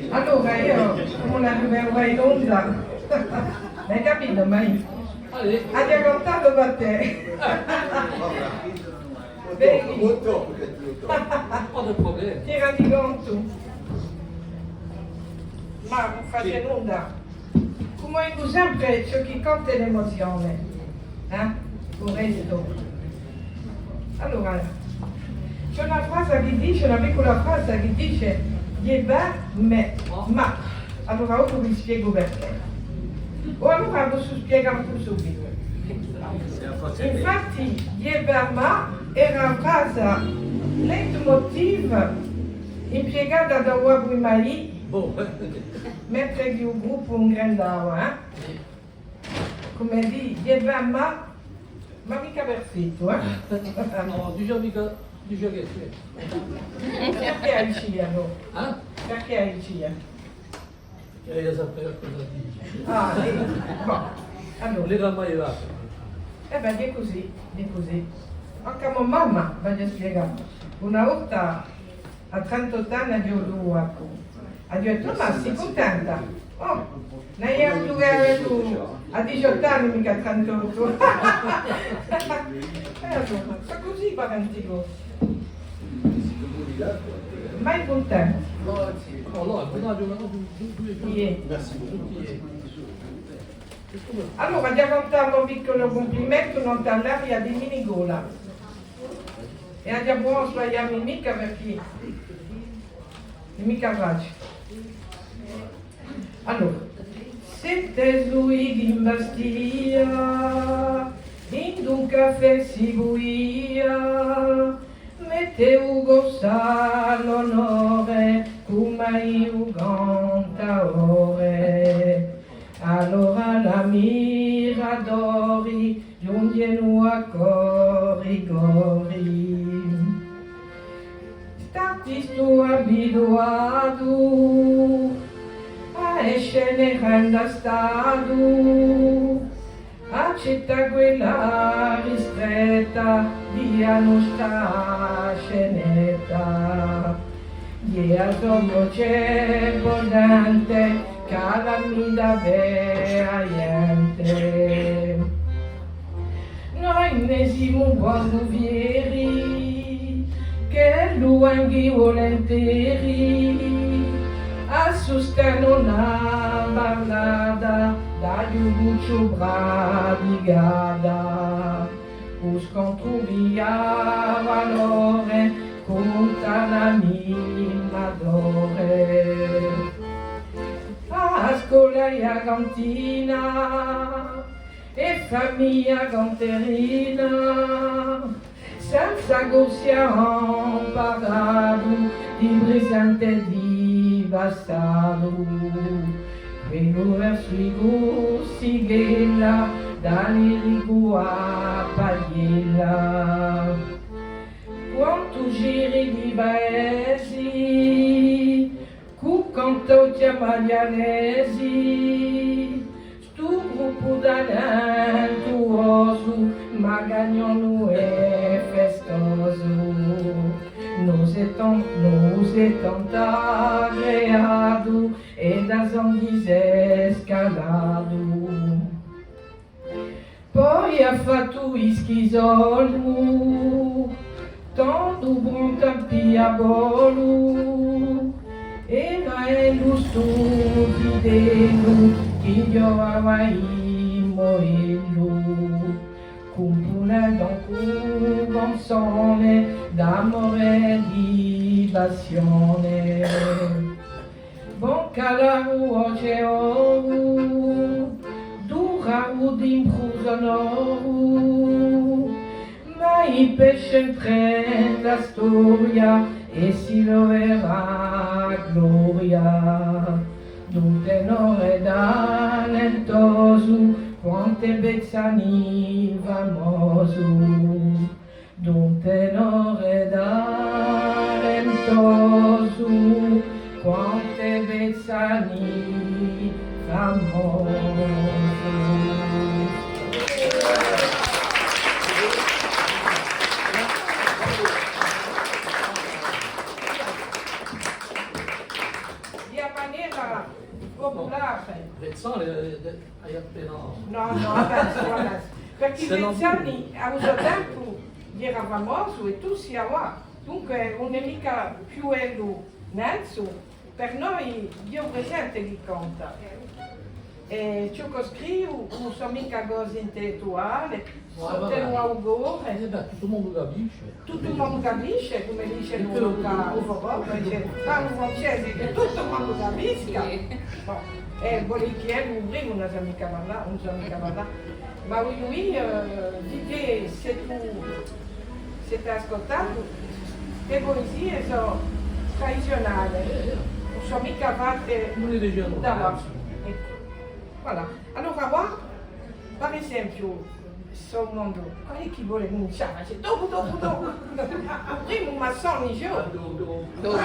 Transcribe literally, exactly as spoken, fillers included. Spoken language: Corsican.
Allora, eiu, cum'è ùn arrivu in onda, ai capitu, ma eiu aghju cantatu per tè. Vedi? Pas de problème. Ti rendi contu? Ma ùn face nunda. Cum'è dicu sempre, ciò chì conta hè l'emuzione, eh? U restu. Allora, ci hè una frasa chì dice, una piccula frasa chì dice, ghjè bè, mè, ma. Allora, dopu vi spiegu perchè. O allora possu spiegà ancu subitu. Infatti, ghjè bè, ma era a frasa leitmotiv impiegata da u Babbu Maì, mentre chì u gruppu ingrandava, eh? Cum'è dì, ghjè bè, ma, ma micca perfettu, eh? Nò, dice micca, dice chì c'hè. Perchè a dicia, nò? Eh? Perchè a dicia? Chì eiu sapia cosa dice. Ah, eh, bon. Allora. Ùn era mai arrivatu. Eh bè, hè cusì, hè cusì. Ancu a mo mamma, vogliu spiegà. Una volta, à trentottu anni, aghju avutu u Babbu. Aghju dettu: "Ma sì cuntenta?" Oh, n'aghju avutu à diciottu anni, micca à trentottu. Eh, insomma, sò cusì i parenti. Mai cuntenti. Iè. Allora, aghju da cantà un picculu cumplimentu nant'à l'aria di Minigola. È aghju da sbaglià micca perchè ùn hè micca faciule. Allora, sette sui in Bastia, in un caffè si buia, mette u corsu à l'onore, cum'è u cantadore. Allora l'ammiradori ghjunghjenu à cori cori. St'artistu abituatu à e scene grande statu, accetta quella ristretta di a nostra scenetta. Ghjè a so voce potente, calamita per a ghjente. Noi ne simu un pocu fieri, ch'ellu ancu vulinteri à sustene una ballata da Ghjucucciu praticata. U scontru piglia valore cù l'animatore. A scola è a cantina, è famiglia canterina, senza corsi hà amparatu di presente è di passatu. Quellu versu i corsi ch'ella dà liricu à paghjella. Quantu giri di paesi, cù cantaughji maghjanesi, stu gruppu talentuosu, magagnonu è festosu. Nò settanta, nò settanta creatu è da Santi s'hè scalatu. Poi hà fattu u schizolu, tandu prontu à piglià volu, era ellu stu zitellu chì ghjovava in Moellu, cumpunendu ancu canzone d'amore è di passione. Bon calaru, voce d'oru, duraru d'imprù sonoru, mai per sempre in a storia è si loverà gloria. D'un tenore talentosu, quant'è Bezzani famosu. D'un tenore talentosu, quant'è Bezzani famosu. Populare. Vezzani, eh, eh, hai appena... Nò, nò, avà, avà. Perchè Vezzani, à u so tempu, era famosu è tù sì avà. Dunque, ùn hè micca più ellu Nelsu, per noi hè u presente chì conta. È ciò ch'o scrivu, ùn sò micca cose intellettuale, sò tenu à u core. Eh bè, tuttu u mondu capisce. Tuttu u mondu capisce, cum'è dice u, u, u, u, dice, parlu francese chì tuttu u mondu capisca. Bon, è volentieri, u primu ùn sà micca parlà, ùn sà micca parlà. Ma vogliu dì, eh, di tè, s'è tù, s'è t'ai ascoltatu, e poesie sò tradiziunale, ùn sò micca fatte da... Eccu. Voilà. Allora, quì, per esempiu, sò un mondu, quale hè chì vole cumincià? Face dopu, dopu, dopu. U primu, ma sò eiu. Dopu.